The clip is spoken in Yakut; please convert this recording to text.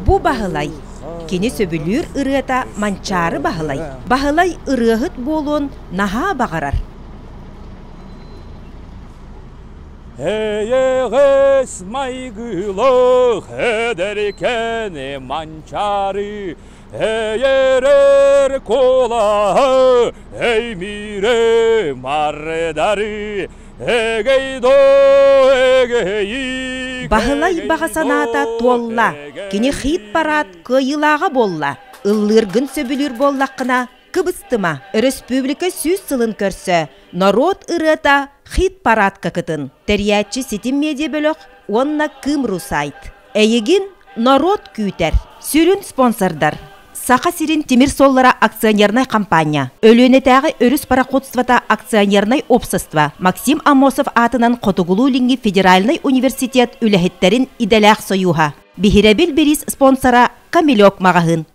Бу Баһылай. Кини сөбүлүүр ырыата Манчаары Баһылай. Баһылай ырыаһыт буолуон наһаа баҕарар. Эйэҕэс майгылаах эдэркээн Манчаары Эйэрэр куолаһа эймиирэ мардары эгэй-доо эгэйи Баһылай баҕа санаата туолла, кини хит-парад кыайыылааҕа буолла. Ыллыыргын сөбүлүүр буоллаххына, кыбыстыма, өрөспүүбүлүкэ сүүс сылын көрсө норуот ырыата хит-парадка кытын. Тэрийээччи Ситим медиа-бөлөх уонна Кыым.ру сайт. Эйигин норуот күүтэр. Сүрүн спонсордар Саха сирин тимир суоллара акционернай хампаанньа, Өлүөнэтээҕи өрүс пароходствота акционернай общество, Максим Аммосов аатынан Хотугулуу-Илиҥҥи федеральнай университет үлэһиттэрин идэлээх сойууһа, Биһирэбил бириис спонсора Камелек маҕаһыын.